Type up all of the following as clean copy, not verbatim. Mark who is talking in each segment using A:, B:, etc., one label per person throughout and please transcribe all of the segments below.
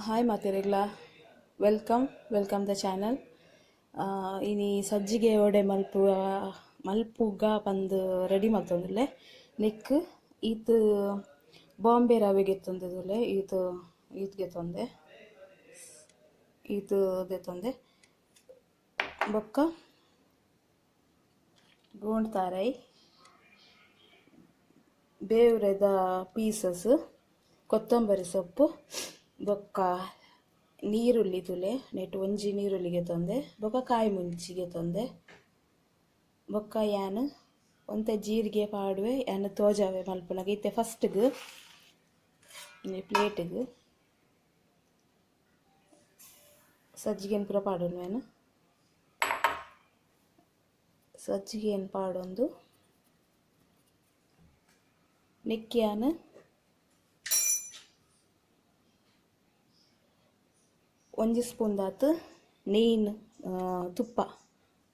A: Hi ಮಾತೆರೆಗ್ಲ, welcome welcome the channel. ಇನಿ ಸಜ್ಜಿಗೆ ವಡೆ ಮಲ್ಪುವ ಮಲ್ಪುಗ ಪಂದ್ ರೆಡಿ ಮಲ್ತೊಂದುಲ್ಲೆ. ನೆಕ್ ಈತ್ ಬಾಂಬೆ ರವೆ ಗೆತ್ತೊಂದುಲ್ಲೆ, ಈತ್ ಈತ್ ಗೆತ್ತೊಂದೆ, ಈತ್ ದೆತ್ತೊಂದೆ. ಬೊಕ್ಕ ಗೋಂಡ್ ತಾರೈ, ಬೇವ್ರೆದ ಪೀಸಸ್, ಕೊತ್ತಂಬರಿ ಸೊಪ್ಪು, ಬೊಕ್ಕ ನೀರುಳ್ಳಿ ತುಲೆ ನೆಟ್ ಒಂಜಿ ನೀರುಳ್ಳಿಗೆ ತೊಂದೆ, ಬೊಕ್ಕ ಕಾಯಿ ಮುಂಚಿಗೆ ತೊಂದೆ, ಬೊಕ್ಕ ಯಾನ್ ಒಂತೆ ಜೀರಿಗೆ ಪಾಡುವೆ. ಯಾನ್ ತೋಜಾವೆ ಮಲ್ಪುನಗ. ಇತ್ತೆ ಫಸ್ಟ್ಗ್ ಪ್ಲೇಟ್ಗ್ ಸಜ್ಜಿಗೆನ್ ಪೂರ ಪಾಡೊನು. ಯಾನ್ ಸಜ್ಜಿಗೆನ್ ಪಾಡೊಂದು ನೆಕ್ ಯಾನ್ ಒಂಜಿ ಸ್ಪೂನ್ ದಾತ್ ನೆಯ್ನ್ ತುಪ್ಪ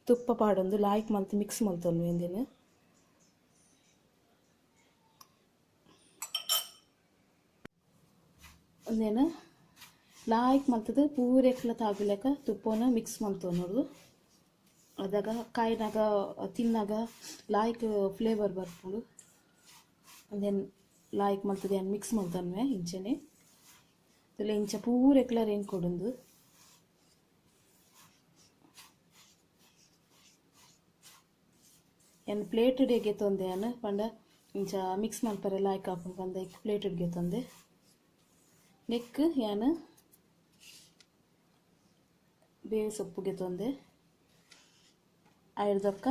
A: ತುಪ್ಪ ಪಾಡೊಂದು ಲಾಯ್ಕ್ ಮಲ್ತ್ ಮಿಕ್ಸ್ ಮಲ್ತೊನ್ವೆ ಇಂದೆನ್. ಉಂದೆನ್ ಲಾಯ್ಕ್ ಮಲ್ತುದು ಪೂರೆಕ್ಲ ತಾಗುಲೆಕ ತುಪ್ಪನ ಮಿಕ್ಸ್ ಮಲ್ತೊನೊಡು. ಅದಾಗ ಕಾಯಿನಾಗ ತಿನ್ನಾಗ ಲಾಯ್ಕ್ ಫ್ಲೇವರ್ ಬರ್ಪುಂಡು. ಉಂದೆನ್ ಲಾಯ್ಕ್ ಮಲ್ತುದು ಯಾನ್ ಮಿಕ್ಸ್ ಮಲ್ತೊನ್ವೆ ಇಂಚನೆ. ತುಲೆ ಇಂಚ ಪೂರೆಕ್ಲ ರೆಂಕೊಡುಂದು. ಯಾನ್ ಪ್ಲೇಟ್ ಗೆತ್ತೊಂದೆ ಯಾನ್ ಪಂಡ ಇಂಚ ಮಿಕ್ಸ್ ಮಲ್ಪರೆ ಲಾಯ್ಕ್ ಆಪುಂಡು ಪಂದ ಪ್ಲೇಟ್ ಗೆತ್ತೊಂದೆ. ನೆಕ್ ಯಾನ್ ಬೇವು ಸೊಪ್ಪು ಗೆತ್ತೊಂದೆ. ಐಡ್ದೊಕ್ಕ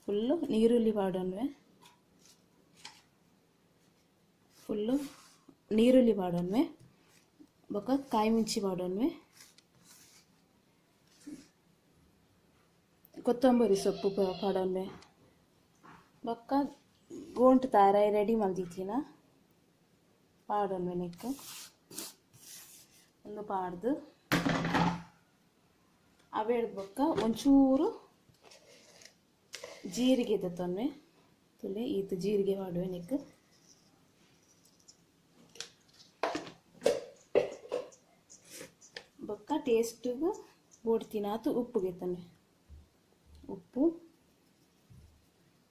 A: ಫುಲ್ಲು ನೀರುಳ್ಳಿ ಪಾಡೊನ್ವೆ, ಫುಲ್ಲು ನೀರುಳ್ಳಿ ಪಾಡೊನ್ವೆ, ಬೊಕ್ಕ ಕಾಯಿ ಮುಂಚಿ ಪಾಡೊನ್ವೆ, ಕೊತ್ತಂಬರಿ ಸೊಪ್ಪು ಪಾಡೊನ್ವೆ, ಬೊಕ್ಕ ಗೋಂಟು ತಾರಾಯಿ ರೆಡಿ ಮಲ್ದಿತ್ತಿನ ಪಾಡೊನ್ವೆ. ನೆಕ್ ಒಂದು ಪಾಡ್ದು ಅವೇಡ್ದು ಬೊಕ್ಕ ಒಂಚೂರು ಜೀರಿಗೆ ದೆತ್ತೊನ್ವೆ. ತುಲೆ ಈತ್ ಜೀರಿಗೆ ಪಾಡುವೆ ನೆಕ್. ಬೊಕ್ಕ ಟೇಸ್ಟ್ಗ್ ಬೋಡ್ತಿನಾತ್ ಉಪ್ಪು ಗೆತ್ತೊನ್ವೆ. ಉಪ್ಪು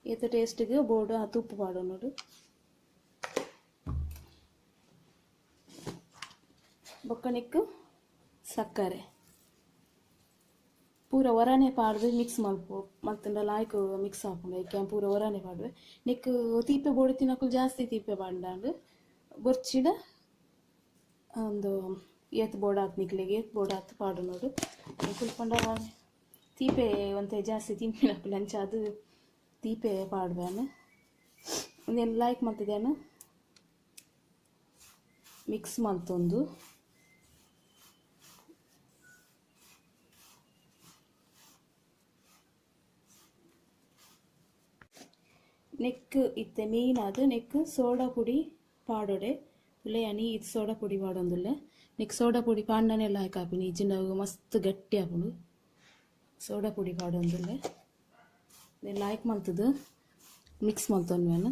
A: ಏತ್ ಟೇಸ್ಟ್ಗ್ ಬೋಡು ಆತ್ ಉಪ್ಪು ಪಾಡೊನೊಡು. ಬೊಕ್ಕ ನೆಕ್ ಸಕ್ಕರೆ ಪೂರ ಒರಾನೆ ಪಾಡ್ದು ಮಿಕ್ಸ್ ಮಲ್ಪು ಮಲ್ತುಂಡ ಲಾಯ್ಕ್ ಮಿಕ್ಸ್ ಆಪುಂಡು. ಐಕೆ ಪೂರ ಒರಾನೆ ಪಾಡುವೆ. ನೆಕ್ ತೀಪೆ ಬೋಡು ಜಾಸ್ತಿ ತೀಪೆ ಪಾಡ್ಂಡಾಂಡ್ ಬೊರ್ಚಿಡ ಒಂದು ಏತ್ ಬೋಡಾತ್ ನಿಕ್ಲೆಗ್ ಏತ್ ಬೋಡಾತ್ ಪಾಡೊನೊಡು. ನಿಕುಲು ಪಂಡ ತೀಪೆ ಒಂತೆ ಜಾಸ್ತಿ ತಿನ್ಪಿನಕುಲು ಅಂಚ ಅದು ತೀಪೆ ಪಾಡುವೆ. ಉಂದೆನ್ ಲಾಯ್ಕ್ ಮಲ್ತುದು ಮಿಕ್ಸ್ ಮಲ್ತೊಂದು ನೆಕ್ ಇತ್ತೆ ಮೇನ್ ಆದ್ ನೆಕ್ ಸೋಡಾ ಪುಡಿ ಪಾಡೊಡೆ. ಉಲ್ಲೆ ಯಾನ್ ಈತ್ ಸೋಡಾ ಪುಡಿ ಪಾಡೊಂದುಲ್ಲೆ. ನೆಕ್ ಸೋಡಾ ಪುಡಿ ಪಾಂಡನೆ ಲಾಯ್ಕ್ ಆಪಿನಿ, ಇಜ್ಜಿಂಡ ಅವು ಮಸ್ತ್ ಗಟ್ಟಿ ಆಪುಂಡು. ಸೋಡಾ ಪುಡಿ ಪಾಡೊಂದುಲ್ಲೆ. ಲಾಯ್ಕ್ ಮಲ್ತುದು ಮಿಕ್ಸ್ ಮಲ್ತೊನ್ವೆ.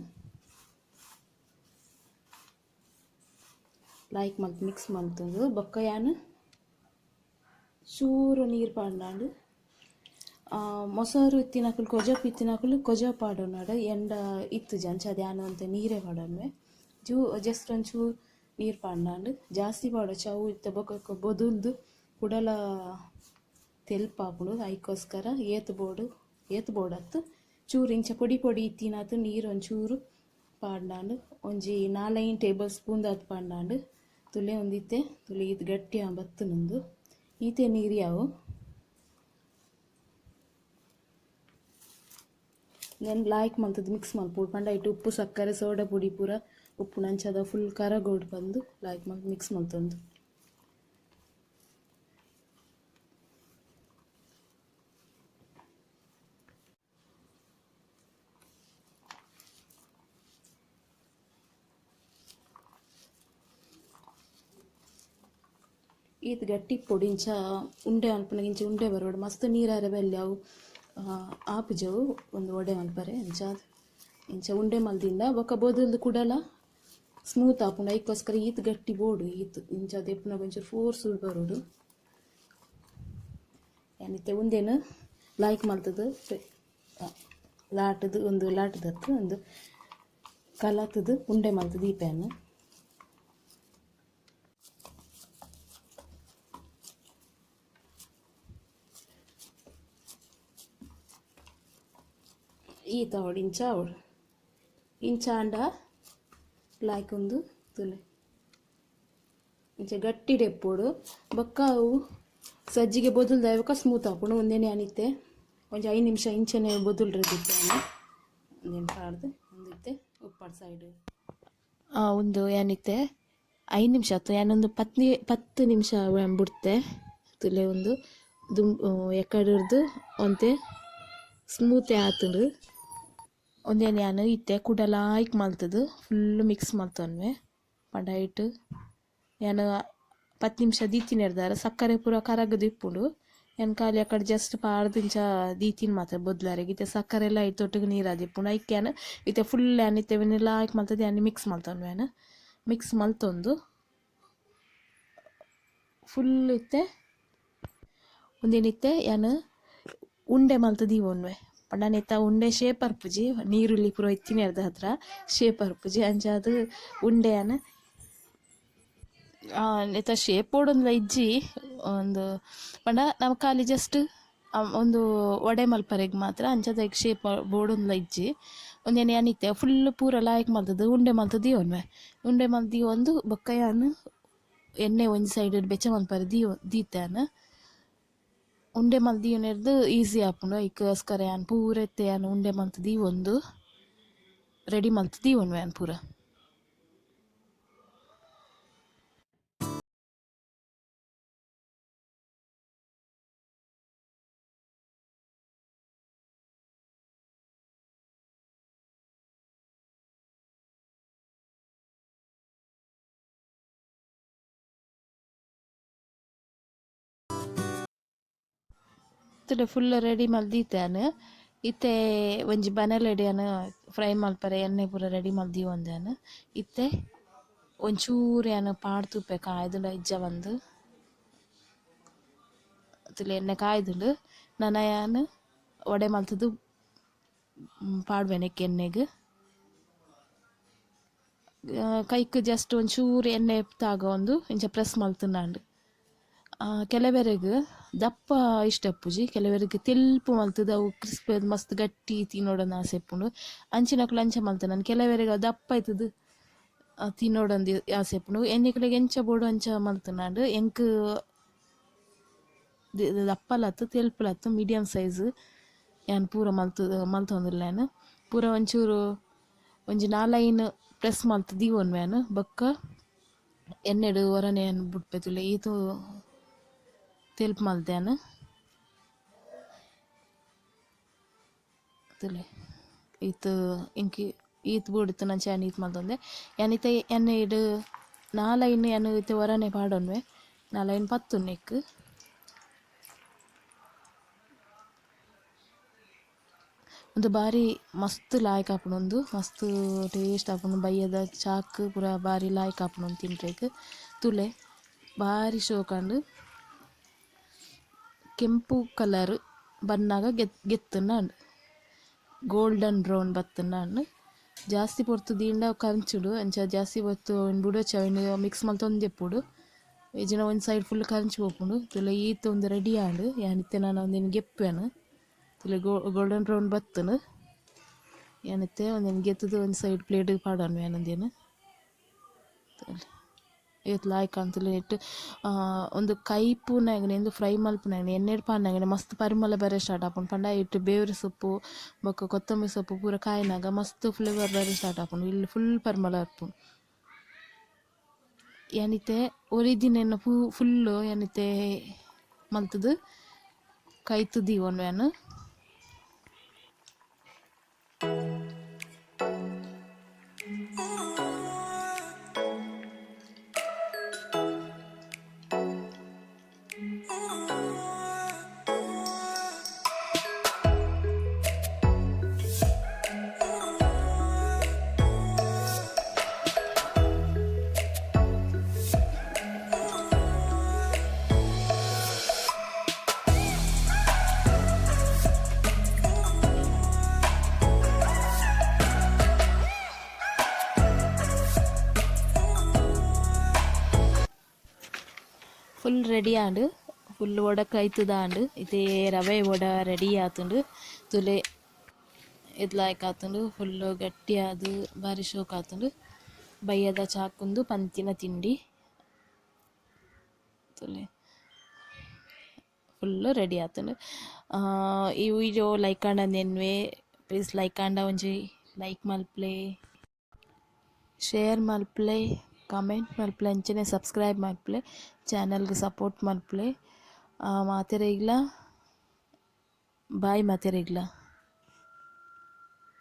A: ಲಾಯ್ಕ್ ಮಲ್ತ್ ಮಿಕ್ಸ್ ಮಲ್ತುದು ಬೊಕ್ಕ ಯಾನ್ ಚೂರು ನೀರು ಪಾಡ್ಂಡಾಂಡ್. ಮೊಸರು ಇತ್ತಿನಕುಲು ಕೊಜಪು ಇತ್ತಿನಕುಲು ಕೊಜಪು ಪಾಡೊನೊಡು. ಎಂಡ ಇತ್ತುಜಿ ಅಂಚ ಯಾನ್ ಒಂತೆ ನೀರೇ ಪಾಡೊನ್ವೆ. ಜಸ್ಟ್ ಒಂಚೂರು ನೀರು ಪಾಡ್ಂಡಾಂಡ್. ಜಾಸ್ತಿ ಪಾಡೊಚಿ ಅವು ಇತ್ತೆ ಬೊಕ್ಕ ಬೊದುಲ್ದು ಕುಡಲ ತೆಲ್ಪಾಪುಂಡು. ಐಕೋಸ್ಕರ ಏತ್ ಬೋಡು ಏತ್ ಬೋಡತ್ತು ಚೂರು ಇಂಚ ಪೊಡಿ ಪೊಡಿ ಇತ್ತಿನಾತ್ ನೀರು ಒಂಚೂರು ಪಾಡ್ಂಡಾಂಡ್. ಒಂಜಿ 4-5 ಟೇಬಲ್ ಸ್ಪೂನ್ ದಾತ್ ಪಾಡ್ಂಡಾಂಡ್. ತುಲೆ ಒಂದಿತ್ತೆ ತುಲೆ ಈತ್ ಗಟ್ಟಿ ಬತ್ತುನುಂದು ಈತೆ ನೀರು ಯಾವು. ನೆನ್ ಲಾಯ್ಕ್ ಮಲ್ತುದು ಮಿಕ್ಸ್ ಮಲ್ಪೊಡು. ಪಂಡ ಐಟ್ ಉಪ್ಪು ಸಕ್ಕರೆ ಸೋಡಾ ಪುಡಿ ಪೂರ ಉಪ್ಪುಂಡು ಅಂಚದ ಫುಲ್ ಕರಗೋಡು ಬಂದು ಲಾಯ್ಕ್ ಮಲ್ತ್ ಮಿಕ್ಸ್ ಮಲ್ತೊಂದು. ಈತ್ ಗಟ್ಟಿ ಇಪ್ಪೊಡು. ಇಂಚ ಉಂಡೆ ಮಲ್ಪುನಗ ಇಂಚ ಉಂಡೆ ಬರೊಡು. ಮಸ್ತ್ ನೀರಾರೆ ಬಲ್ಲಿ ಅವು ಆಪುಜವು ಒಂದು ವಡೆ ಮಲ್ಪರೆ. ಅಂಚ ಇಂಚ ಉಂಡೆ ಮಲ್ದಿಂಡ ಬೊಕ್ಕ ಬೊದುಲ್ದು ಕುಡಲ ಸ್ಮೂತ್ ಆಪುಂಡು. ಐಕೋಸ್ಕರ ಈತ್ ಗಟ್ಟಿ ಬೋಡು. ಈತ್ ಇಂಚ ದೆಪ್ಪುನಗ ಒಂಚೂರು ಫೋರ್ಸ್ ಬರೋಡು. ಯಾನಿತ್ತೆ ಉಂದೆನು ಲಾಯ್ಕ್ ಮಲ್ತದು ಲಾಟದು ಒಂದು ಲಾಟದತ್ತು ಒಂದು ಕಲತದು ಉಂಡೆ ಮಲ್ತದು ಈ ಪ್ಯಾನ್. ಈತ ಅವಡು ಇಂಚ ಅವಡು ಇಂಚ ಅಂಡ ಲಾಯ್ಕ್ ಒಂದು ತುಲೆ ಇಂಚ ಗಟ್ಟಿ ಡೆಪ್ಪೋಡು. ಬೊಕ್ಕ ಅವು ಸಜ್ಜಿಗೆ ಬೊದಲ್ದ ಸ್ಮೂತ್ ಆಪುಂಡು. ಒಂದೇನೆ ಅನಿತ್ತೆ ಒಂಜಿ 5 ನಿಮಿಷ ಇಂಚನೆ ಬೊದಲ್ರದಿತ್ತೆ ಒಂದೇನು ಪಾಡ್ದು ಒಂದಿತ್ತೆ ಉಪ್ಪಾಡು ಸೈಡ್ ಒಂದು ಏನಿತ್ತೆ 5 ನಿಮಿಷ ಆತು. ಯಾನೊಂದು 10 ನಿಮಿಷ ಬಿಡ್ತೆ ತುಲೆ ಒಂದು ದುಂ ಎಕ್ಕಡಿರ್ದು ಒಂತೆ ಸ್ಮೂತೆ ಆತುಂಡು. ಒಂದೇನು ಯಾನು ಇತ್ತೆ ಕುಡ ಲಾಯ್ಕ್ ಮಲ್ತದು ಫುಲ್ ಮಿಕ್ಸ್ ಮಲ್ತೊನ್ವೆ ಪಂಡ ಇಟ್ಟು ಯಾನು 10 ನಿಮಿಷ ದೀತಿನ ಇರ್ದಾರ ಸಕ್ಕರೆ ಪೂರ ಕರಗದು ಇಪ್ಪುಂಡು. ಯಾನ್ ಖಾಲಿ ಆ ಕಡೆ ಜಸ್ಟ್ ಪಾಡ್ದು ಇಂಚ ದೀತಿನ ಮಾತ್ರ ಬೊದ್ಲಾರೆಗ್. ಇತ್ತೆ ಸಕ್ಕರೆ ಎಲ್ಲ ಐತೊಟ್ಟಿಗೆ ನೀರಾದ್ ಇಪ್ಪುಂಡು. ಐಕ್ ಯಾನ್ ಇತ್ತೆ ಫುಲ್ ಯಾನ್ ಇತ್ತೆ ಲಾಯ್ಕ್ ಮಲ್ತದು ಯಾನ್ ಮಿಕ್ಸ್ ಮಲ್ತೊನ್ವೆ. ಯಾನ್ ಮಿಕ್ಸ್ ಮಲ್ತೊಂದು ಫುಲ್ ಇತ್ತೆ ಒಂದೇನಿತ್ತೆ ಯಾನ್ ಉಂಡೆ ಮಲ್ತ್ ದೀವೊನ್ವೆ. ಪಂಡ ನೆತ್ತ ಉಂಡೆ ಶೇಪ್ ಅರ್ಪುಜಿ, ನೀರುಳ್ಳಿ ಪೂರ ಇತ್ತಿನ ಹತ್ರ ಶೇಪ್ ಅರ್ಪುಜಿ. ಅಂಚಾದ್ ಉಂಡೆ ಯಾನ್ ನೆತ್ತ ಶೇಪ್ ಬೋಡೊಂದುಲ ಇಜ್ಜಿ. ಒಂದು ಪಂಡ ನಮ ಖಾಲಿ ಜಸ್ಟ್ ಒಂದು ವಡೆ ಮಲ್ಪರೆಗ್ ಮಾತ್ರ ಅಂಚಾದ್ ಐಕ್ ಶೇಪ್ ಬೋಡೊಂದುಲ ಇಜ್ಜಿ. ಒಂದೇನು ಯಾನ್ ಇತ್ತೆ ಫುಲ್ ಪೂರ ಲಾಯ್ಕ್ ಮಲ್ತದು ಉಂಡೆ ಮಲ್ತ್ ದೀವೊನ್ವೆ. ಉಂಡೆ ಮಲ್ತ್ ದೀವೊಂದು ಬೊಕ್ಕ ಯಾನ್ ಎಣ್ಣೆ ಒಂಜಿ ಸೈಡ್ ಬೆಚ್ಚ ಮಲ್ಪರೆ ದೀತೆ ಯಾನ್. ಉಂಡೆ ಮಲ್ತ್ ದೀವೊನೆರ್ದ್ ಈಸಿ ಆಪುಂಡು. ಐಕೋಸ್ಕರ ಯಾನ್ ಪೂರ ಇತ್ತೆ ಯಾನ್ ಉಂಡೆ ಮಲ್ತ್ ದೀವೊಂದು ರೆಡಿ ಮಲ್ತ್ ದೀವೊನ್ವೆ ಯಾನ್ ಪೂರ. ಫುಲ್ ರೆಡಿ ಮಲ್ದೀತೆ ಯಾನ್. ಇತ್ತೆ ಒಂಜಿ ಬನಲೆಡ್ ಯಾನ್ ಫ್ರೈ ಮಲ್ಪರೆ ಎಣ್ಣೆ ಪೂರ ರೆಡಿ ಮಲ್ತ್ ದೀವೊಂದೆ ಯಾನ್. ಇತ್ತೆ ಒಂಚೂರು ಯಾನ್ ಪಾಡ್ ತೂಪೆ ಕಾಯ್ದುಂಡ ಇಜ್ಜ ಬಂದು. ತುಲೆ ಎಣ್ಣೆ ಕಾಯ್ದುಂಡು. ನನ ಯಾನ್ ವಡೆ ಮಲ್ತದು ಪಾಡ್ವೆ ನೆಕ್ ಎಣ್ಣೆಗ್. ಕೈಕ್ ಜಸ್ಟ್ ಒಂಚೂರು ಎಣ್ಣೆ ತಾಗೊಂದು ಇಂಚ ಪ್ರೆಸ್ ಮಲ್ತುಂಡಾಂಡ್. ಕೆಲವೆರೆಗ್ ದಪ್ಪ ಇಷ್ಟ ಇಪ್ಪುಜಿ, ಕೆಲವೆರೆಗ್ ತೆಲ್ಪು ಮಲ್ತುದು ಅವು ಕ್ರಿಸ್ಪ್ ಮಸ್ತ್ ಗಟ್ಟಿ ತಿನ್ನೋಡಂದು ಆಸೆ ಇಪ್ಪುಂಡು. ಅಂಚಿನಕುಲು ಅಂಚ ಮಲ್ತುನನ್. ಕೆಲವೆರೆಗ್ ಅವು ದಪ್ಪ ಇತ್ತುದು ತಿನ್ನೋಡಂದು ಆಸೆ ಇಪ್ಪುಂಡು. ಎನ್ನಿಕುಲೆಗ್ ಎಂಚ ಬೋಡು ಅಂಚ ಮಲ್ತುನಾಂಡ್. ಎಂಕ್ ದಪ್ಪಲತ್ತು ತೆಲ್ಪುಲತ್ತು ಮೀಡಿಯಂ ಸೈಜ್ ಯಾನ್ ಪೂರ ಮಲ್ತೊಂದುಲ್ಲೆ ಯಾನ್. ಪೂರ ಒಂಚೂರು ಒಂಜಿ 4-5 ಪ್ರೆಸ್ ಮಲ್ತ್ ದೀವೊನ್ವೆ ಯಾನ್. ಬೊಕ್ಕ ಎಣ್ಣೆಡ್ ಒರನೆ ಯಾನ್ ಬುಡ್ಪೆ ತುಲೆ ಈತು ತೆಲ್ಪು ಮಲ್ತೆ ಯಾನ್. ತುಲೆ ಈತ್ ಎಂಕ್ ಈತ್ ಬೋಡಿತ್ತು ಅಂಚ ಯಾನ್ ಈತ್ ಮಲ್ತೊಂದೆ. ಯಾನ್ ಇತ್ತೆ ಎಣ್ಣೆಡ್ 4-5 ಯಾನ್ ಇತ್ತೆ ಒರನೆ ಪಾಡೊನ್ವೆ. 4-5 ಪತ್ತುಂಡು ನೆಕ್ಕ್. ಉಂದು ಬಾರಿ ಮಸ್ತ್ ಲಾಯ್ಕ್ ಆಪುಂಡು. ಉಂದು ಮಸ್ತ್ ಟೇಸ್ಟ್ ಆಪುಂಡು. ಬಯ್ಯದ ಚಾಕ್ ಪೂರ ಬಾರಿ ಲಾಯ್ಕ್ ಆಪುಂಡು ಉಂದು ತಿನ್ರೆಗ್. ತುಲೆ ಬಾರಿ ಶೋಕಂಡು. ಕೆಂಪು ಕಲರ್ ಬನ್ನಾಗ ಗೆತ್ತುಂಡಾಂಡ್. ಗೋಲ್ಡನ್ ಬ್ರೌನ್ ಬತ್ತುಂಡಾಂಡ್. ಜಾಸ್ತಿ ಪೊರ್ತು ದೀಂಡ ಕಂಚುಡು. ಅಂಚ ಜಾಸ್ತಿ ಪೊರ್ತು ಅವೆನ್ ಬುಡೊಚಿ ಅವೆನ್ ಮಿಕ್ಸ್ ಮಲ್ತೊಂದು ಇಪ್ಪೊಡು. ಇಜ್ಜಿಂಡ ಒಂಜಿ ಸೈಡ್ ಫುಲ್ ಕಂಚು ಪೋಪುಂಡು. ತುಲೆ ಈತ್ ಉಂದು ರೆಡಿ ಆಂಡ್. ಯಾನ್ ಇತ್ತೆ ನನ ಉಂದೆನ್ ಗೆಪ್ಪೆನ್. ತುಲೆ ಗೋಲ್ಡನ್ ಬ್ರೌನ್ ಬತ್ತುಂಡು. ಯಾನ್ ಇತ್ತೆ ಉಂದೆನ್ ಗೆತ್ತುದು ಒಂಜಿ ಸೈಡ್ ಪ್ಲೇಟ್ ಪಾಡೊನ್ವೆ ಯಾನ್ ಉಂದೆನ್. ಏತ್ ಲಾಯ್ಕ್ ಆಂಡ್ ನೆಟ್ ಉಂದು ಕೈಪುನಾಗನೆ ಉಂದು ಫ್ರೈ ಮಲ್ಪುನಾಗನೆ ಎಣ್ಣೆಡ್ ಪಾಡ್ನಾಗನೆ ಮಸ್ತ್ ಪರಿಮಳ ಬರೆ ಸ್ಟಾರ್ಟ್ ಆಪುಂಡು. ಪಂಡ ಐಟ್ ಬೇವ್ರೆ ಸೊಪ್ಪು ಬೊಕ್ಕ ಕೊತ್ತಂಬರಿ ಸೊಪ್ಪು ಪೂರ ಕಾಯಿನಾಗ ಮಸ್ತ್ ಫ್ಲೇವರ್ ಬರೆ ಸ್ಟಾರ್ಟ್ ಆಪುಂಡು. ಇಲ್ಲ್ ಫುಲ್ ಪರಿಮಳ ಬರ್ಪುಂಡು. ಯಾನಿತ್ತೆ ಒರಿದಿನೆನ್ ಫುಲ್ ಯಾನಿತ್ತೆ ಮಲ್ತುದು ಕೈತ್ ದೀವೊನ್ವೆ ಯಾನ್. ಫುಲ್ ರೆಡಿ ಆಂಡ್. ಫುಲ್ ವಡ ಕೈತುದಾಂಡ್. ಇತ್ತೆ ರವೆ ವಡ ರೆಡಿ ಆತುಂಡು. ತೂಲೆ ಏತ್ ಲಾಯ್ಕ್ ಆತುಂಡು. ಫುಲ್ ಗಟ್ಟಿ ಆದ್ ಬಾರಿ ಶೋಕು ಆತುಂಡು. ಬಯ್ಯದ ಚಾಕುಂದು ಪಂತಿನ ತಿಂಡಿ. ತೂಲೆ ಫುಲ್ ರೆಡಿ ಆತುಂಡು. ಈ ವಿಡಿಯೋ ಲೈಕ್ ಆಂಡ ನೆನ್ವೆ ಪ್ಲೀಸ್ ಲೈಕ್ ಆಂಡ ಒಂಜಿ ಲೈಕ್ ಮಲ್ಪುಲೆ, ಶೇರ್ ಮಲ್ಪುಲೆ, ಕಮೆಂಟ್ ಮಲ್ಪುಲೆ, ಅಂಚನೆ ಸಬ್ಸ್ಕ್ರೈಬ್ ಮಲ್ಪುಲೆ, ಚಾನೆಲ್ ಗ್ ಸಪೋರ್ಟ್ ಮಲ್ಪುಲೆ. ಮಾತೆರೆಗ್ಲ ಬಾಯ್ ಮಾತೆರೆಗ್ಲ.